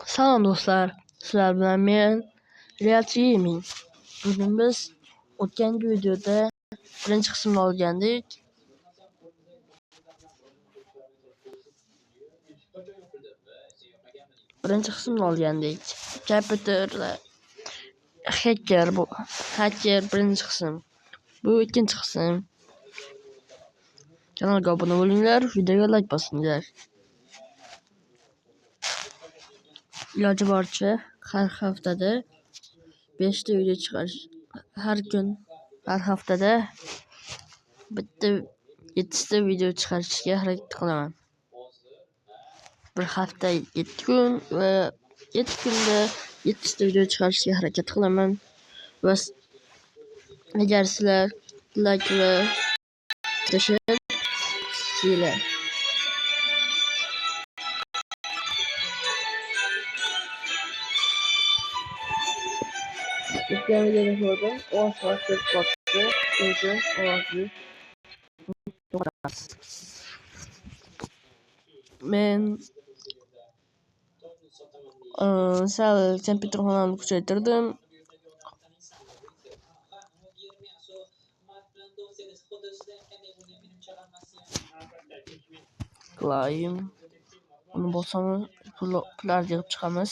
Salom do'stlar, sizlar bilan men Reality Gaming. Bugun biz o'tgangi videoda birinchi qismni olgandik. Birinchi qismni olgandik. Kompyuterda hacker bu. Hacker birinchi qism. Bu ikkinchi qism. Kanalga obuna bo'linglar, videoga like bosinglar. Iloji boricha har haftada 5 ta video chiqarish, har kun, har haftada bitta 7 ta video chiqarishga harakat qilaman. Bir hafta 7 kun va 7 kunda 7 ta video chiqarishga harakat qilaman. Va agar sizlar like va tashlab O'tgan videoda ko'rdim, ovoz kirib qolibdi. Shuning uchun ovozni to'xtatamiz. Men sal kompyuter xonamni kuchaytirdim. Claim. Uni bosamiz, pullarni yig'ib chiqamiz.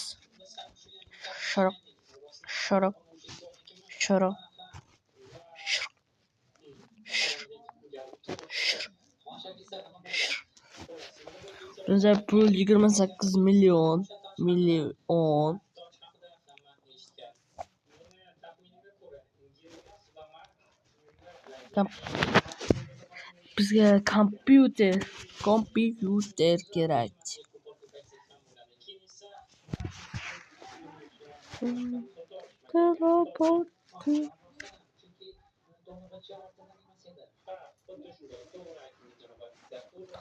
Sharoq, sharoq, sharoq, shir, shir, shir, shir. Bizda pul 28 million, million. Bizga kompyuter kerak.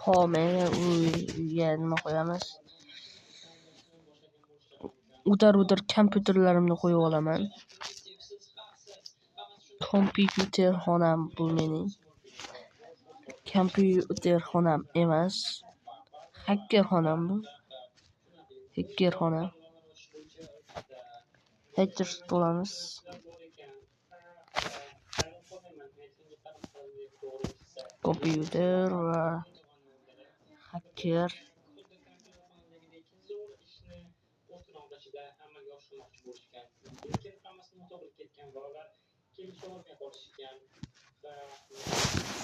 Xo'p, mana uyga nima qo'yamiz? Udar-udar kompyuterlarimni qo'yib olaman. Kompyuter xonam bu mening. Kompyuter xonam emas. Hacker xonam bu. Hacker xona. Hacker qilamiz. Kompyuter va hacker.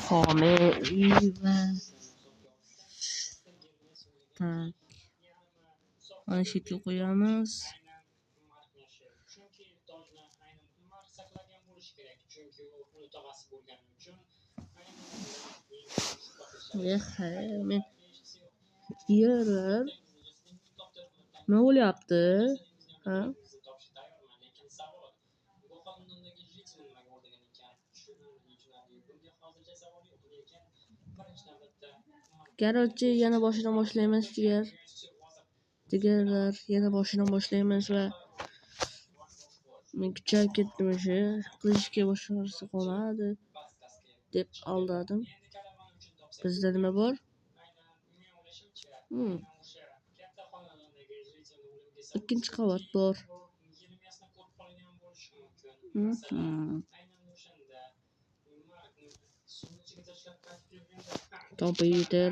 Xome va tak. Mana shu yerga qo'yamiz. Men yerlar nima bo'lyapti? Ha? Короче, yana boshidan boshlaymiz jigar. Jigarlar, yana boshidan boshlaymiz va men kuchayib ketdim o'sha. Qilishga boshqa narsa qolmadi deb aldadim. Bizda nima bor? Ikkinchi qavat bor. Kompyuter.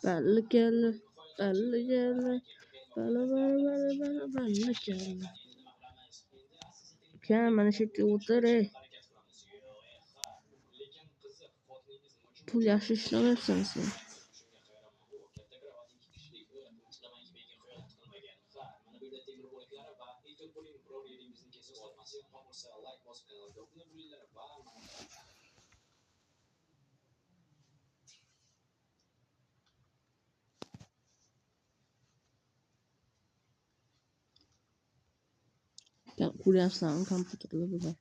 Balli keldi, balli keldi, bala bala bala bala balli keldi. Ukam mana shu yerga o'tir, ey. Pul yaxshi ishlamayapsan sen. Ko'ryapsan kompyuterda bular.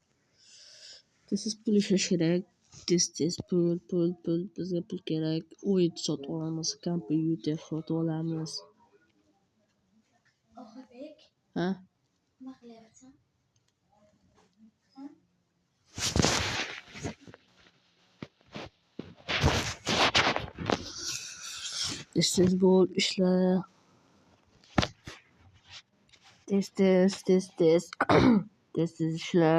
Tez pul ishlash kerak. Tez pul, pul, pul, bizga pul kerak. O'yin sotib olamiz, kompyuter sotib olamiz. Ha? Nima qilyapsan? Ha? Tez-tez bo'l, ishla. Tez-tez, tez-tez. Tez-tez ishla.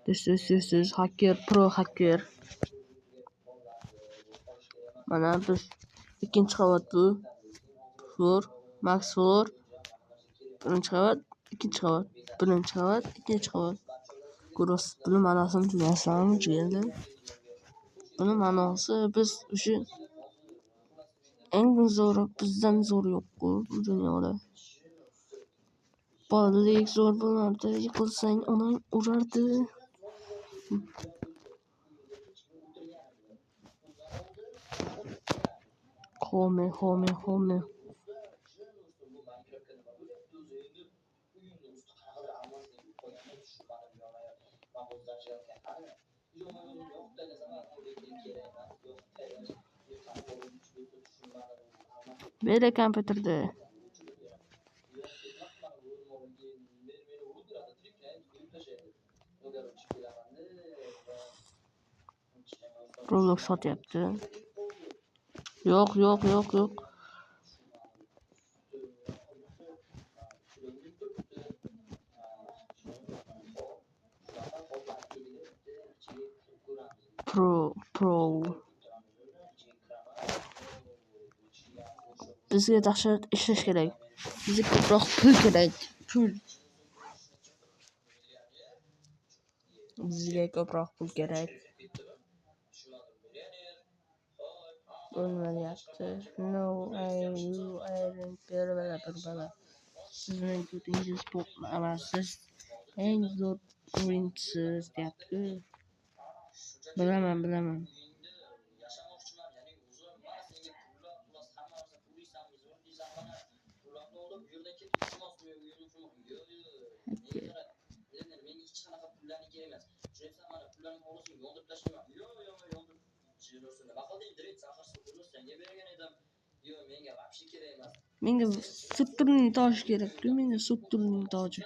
Tez-tez, tez-tez. Hacker, pro hacker. Mana biz ikkinchi qavat bu. Floor, max floor. Birinchi qavat, ikkinchi qavat, birinchi qavat, ikkinchi qavat. Ko'rasiz, buni ma'nosini tushunasizlarmi, jigarlar? Buni ma'nosi biz o'sha eng zo'ri, bizdan zo'r yo'q-ku bu dunyoda. Bolalik zo'r bo'lardi, yiqilsang onang urardi. Home, home, home. Beri kompyuterda. Roblox sotyapti. Yo'q, yo'q, yo'q, yo'q. Pro, pro. Bizga dahshat ishlash kerak. Bizga ko'proq pul kerak. Pul. Bizga ko'proq pul kerak. Bu nima deyapti? No, I, you, I don't care, bala, bir bala. Sizning ko'tingiz to'q emas, siz eng zo'r o'yinchisiz deyapti-ku. Bilaman, bilaman. Hacker. Menga Saturnning toshi kerak-ku, menga Saturnning toji.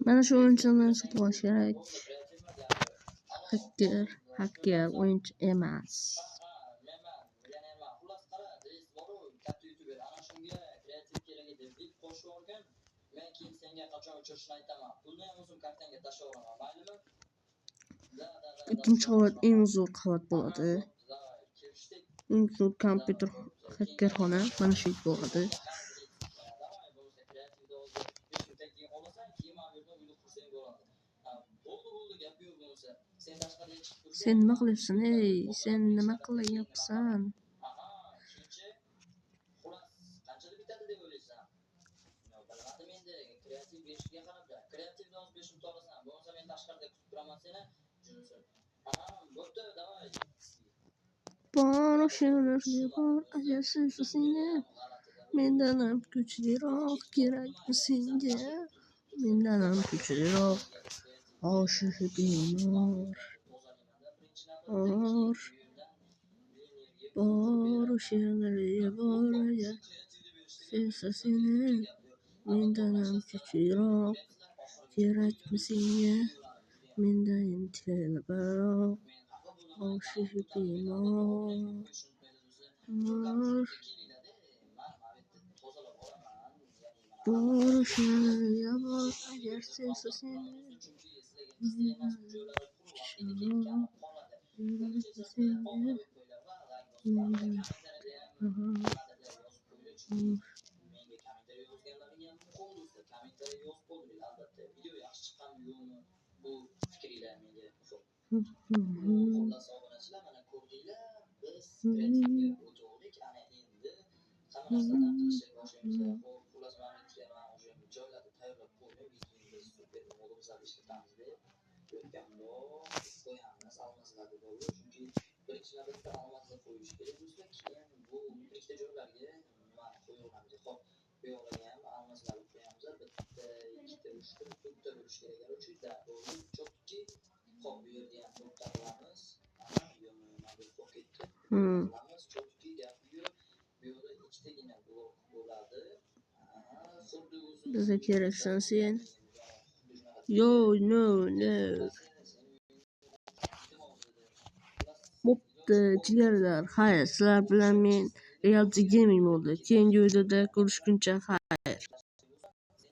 Mana shu o'yinchilarni sotib olish kerak. Hacker, hacker o'yinchi emas. Ikkinchi qavat eng zo'r qavat bo'ladi. Eng zo'r kompyuter hackerxona mana shu bo'ladi. Sen nima qilyapsan, ey? Sen nima qilyapsan? Bor o'shalarga bor, agar sevsa seni, mendan ham kuchliroq kerakmi senga? Mendan ham kuchliroq oshiq bemor. Bor, bor o'shalarga bor, agar sevsa seni, mendan ham kuchliroq kerakmi senga? Mendan telbaroq oshiq bemor. Bor, bor o'shalarga bor, agar sevsa seni, mendan ham kuchliroq. Senga menga Bizga keraksan sen. Yo, no, no. Bo'pti, jigarlar. Xayr, sizlar bilan men Reality Gaming bo'ldi. Keyingi videoda ko'rishguncha xayr.